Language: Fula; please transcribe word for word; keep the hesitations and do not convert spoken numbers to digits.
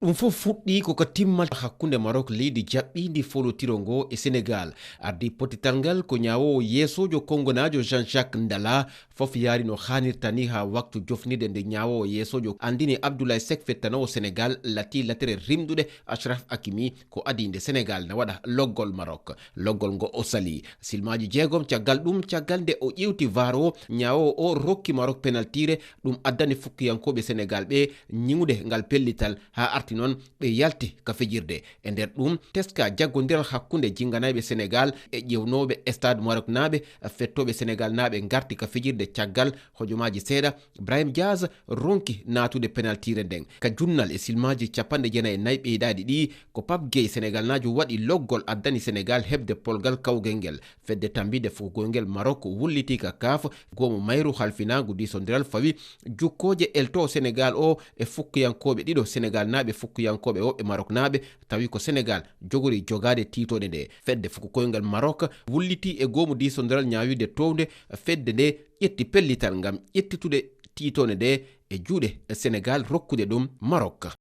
Ɗum fof fuɗɗii ko ka timmal hakkunde Maroc, leydi jaɓɓiindi folotiro ngo, e Senegal. Ardii pottital ngal ko ñaawoowo yeesoojo Kongonaajo Jean-Jacques Ndala, fof yaari no haanirta ni haa waktu jofnirde nde ñaawoowo yeesoojo anndini Abdoulaye Seck fettanoowo Senegal latii latere rimɗuɗe Achraf Hakimi ko adii nde Senegal na waɗa loggol Maroc. Loggol ngo o salii. Silmaaji jeegom caggal ɗum, caggal nde o ƴeewti var o, ñaawoowo o rokki Maroc penaltiire, ɗum addani fukkiyankooɓe Senegal ɓe ñiŋude ngal pellital haa arti noon ɓe yalti ka fijirde. E nder ɗum, teska jaggondiral hakkunde jinnganayɓe Senegal e ƴeewnooɓe stade Maroknaaɓe, fettooɓe Senegalnaaɓe ngarti ka fijirde caggal hojomaaji seeɗa. Brahim Diaz ronki naatude penaltiire nden. Ka junnal e silmaaji capanɗe jeenayi e nayi ɓeydaaɗi ɗi, ko Pape Gueye Senegalnaajo waɗi loggol addani Senegal heɓde polgal kawgel ngel. Fedde tambiinde fukokoyngel Maroc wullitii ka kaf, goomu mayru halfinaangu diisondiral fawi jukkooje elto Senegal o e fukkiyankooɓe ɗiɗo Senegalnaaɓe, fukkiyankooɓe woɓɓe Maroknaaɓe, tawi ko Senegal jogori jogaade tiitoonde nde. Fedde fukokoyngel Maroc wullitii e goomu diisondiral ñaawirde townde fedde nde ƴetti pellital ngam ƴettitude tiitoonde nde e juuɗe Senegal, rokkude ɗum Maroc.